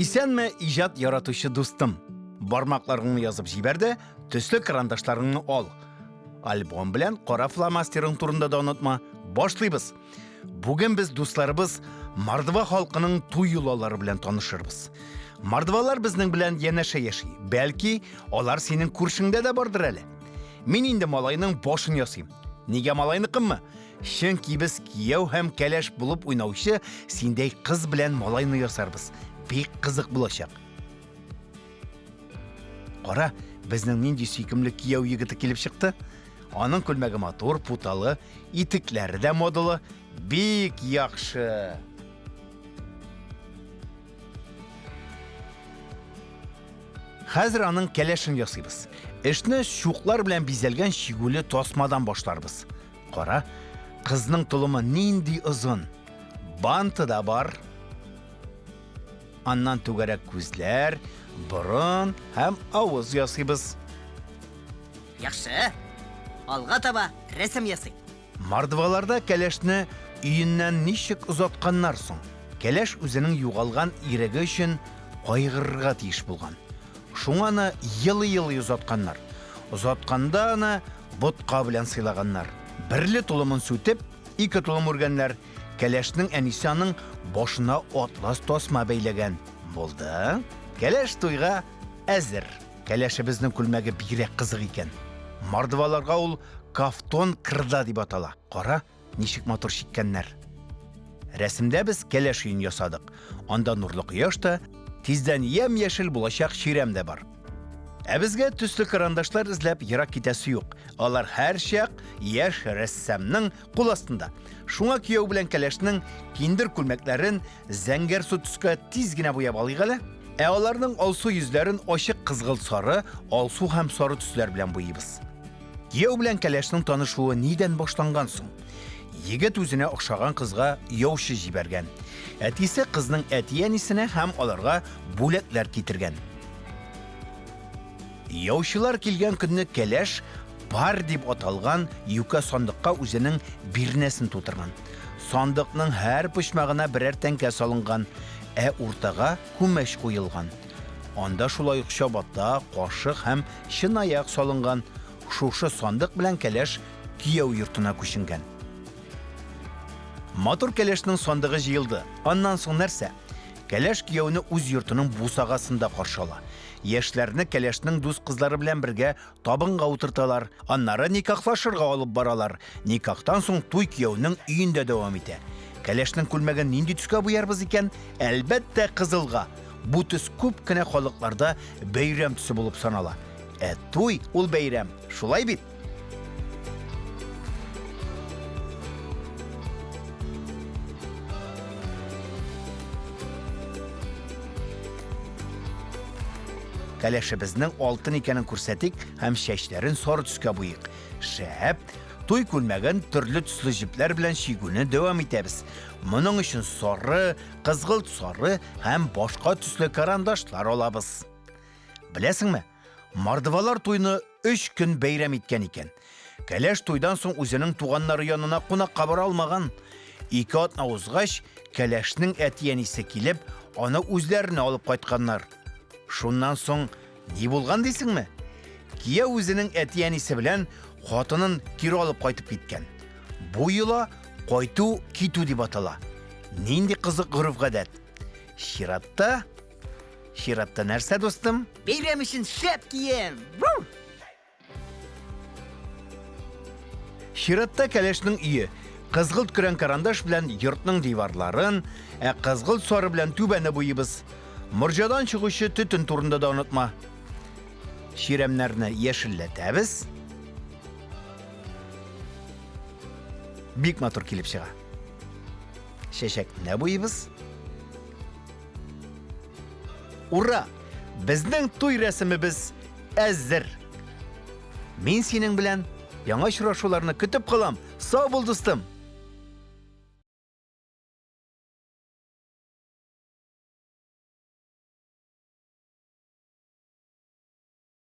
Исәнме, иҗат яратучы дустым. Бармакларыңны язып җибәр дә, төсле карандашларыңны ал. Альбом белән кара фломастерың турында да онытма. Башлыйбыз. Бүген без дусларыбыз Мордва халкының туй йолалары белән танышырбыз. Мордвалар безнең белән янәшә яши. Бәлки, алар синең күршеңдә дә бардыр әле. Мин инде малайның башын ясыйм. Нигә малайныкынмы? Чөнки без кияү һәм кәләш булып уйнаучы синдәй кыз белән малайны ясарбыз. Бик кызык булачак. Кара, безнең нинди сөйкемле кияү егете килеп чыкты. Аның күлмәге матур, путалы, итекләре дә модалы. Бик яхшы. Хәзер аның кәләшен ясыйбыз. Эшне чуклар белән бизәлгән чигүле тасмадан башларбыз. Кара, кызның толымы нинди озын. Банты да бар. Аннан түгәрәк күзләр, борын һәм авыз ясыйбыз. Яхшы. Алга таба рәсем ясыйк. Мордваларда кәләшне өеннән ничек озатканнар соң? Кәләш үзенең югалган иреге өчен кайгырырга тиеш булган. Шуңа аны елый-елый озатканнар. Озатканда аны ботка белән сыйлаганнар. Берле толымын сүтеп, ике толым үргәннәр. Кәләшнең әнисе аның башына атлас тасма бәйләгән. Булды. Кәләш туйга әзер. Кәләшебезнең күлмәге бигрәк кызык икән. Мордваларга ул кафтон кырда дип атала. Кара, ничек матур чиккәннәр. Рәсемдә без кәләш өен ясадык. Анда нурлы кояш та, тиздән ямь-яшел булачак чирәм дә бар. Ә безгә төсле карандашлар эзләп ерак китәсе юк. Алар һәрчак яшь рәссамның кул астында. Шуңа кияү белән кәләшнең киндер күлмәкләрен зәңгәрсу төскә тиз генә буяп алыйк әле. Ә аларның алсу йөзләрен ачык кызгылт сары, алсу һәм сары төсләр белән буйыйбыз. Кияү белән кәләшнең танышуы нидән башланган соң? Егет үзенә охшаган кызга яучы җибәргән. Әтисе кызның әти-әнисенә һәм аларга бүләкләр китергән. Яучылар килгән көнне кәләш пар дип аталган юкә сандыкка үзенең бирнәсен тутырган. Сандыкның һәр почмагына берәр тәңкә салынган, ә уртага күмәч куелган. Анда шулай ук чабата, кашык һәм чынаяк салынган. Шушы сандык белән кәләш кияү йортына күченгән. Матур кәләшнең сандыгы җыелды. Аннан соң нәрсә? Кәләш кияүне үз йортының бусагасында каршы ала. Яшьләрне кәләшнең дус кызлары белән бергә табынга утырталар, аннары никахлашырга алып баралар. Никахтан соң туй кияүнең өендә дәвам итә. Кәләшнең күлмәген нинди төскә буярбыз икән? Әлбәттә, кызылга. Бу төс күп кенә халыкларда бәйрәм төсе булып санала. Ә туй ул бәйрәм, шулай бит? Кәләшебезнең алтын икәнен күрсәтик һәм чәчләрен сары төскә буйыйк. Шәп! Туй күлмәген төрле төсле җепләр белән чигүне дәвам итәбез. Моның өчен сары, кызгылт сары һәм башка төсле карандашлар алабыз. Беләсеңме, мордвалар туйны өч көн бәйрәм иткән икән. Кәләш туйдан соң үзенең туганнары янына кунакка бара алмаган. Ике атна узгач, кәләшнең әти-әнисе килеп, аны үзләренә алып кайтканнар. Шуннан соң ни булган дисеңме? Кияү үзенең әти-әнисе белән хатынын кире алып кайтып киткән. Бу йола кайту китү дип атала. Нинди кызык гореф-гадәт. Чиратта Чиратта нәрсә, дустым? Бәйрәм өчен шәп кием! Чиратта кәләшнең өе. Кызгылт көрән карандаш белән йортның диварларын, ә кызгылт сары белән түбәне буйыбыз. Морҗадан чыгучы төтен турында да онытма. Чирәмнәрне яшелләтәбез. Бик матур килеп чыга. Чәчәкне буйыбыз. Ура! Безнең туй рәсемебез әзер! Мин синең белән яңа очрашуларны көтеп калам. Сау бул, дустым!